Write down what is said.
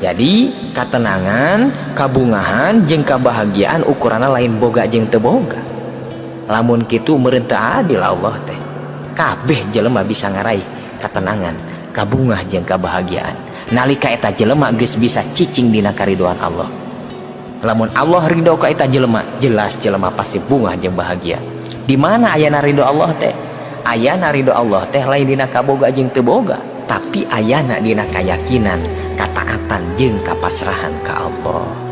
Jadi katenangan, kabungahan jeung kabahagiaan ukuranna lain boga jeung teu boga. Lamun kitu meureun teu adil Allah teh. Kabeh jelema bisa ngaraih katenangan, kabungah jeung kabahagiaan nalika eta jelema geus bisa cicing dina karidoan Allah. Lamun Allah ridho ka eta jelema, jelas jelema pasti bungah jeung bahagia. Di mana ayana ridho Allah teh? Ayana ridho Allah teh lain dina kaboga jeung teu boga, tapi ayana dina kayakinan, kataatan jeung kapasrahan ka Allah.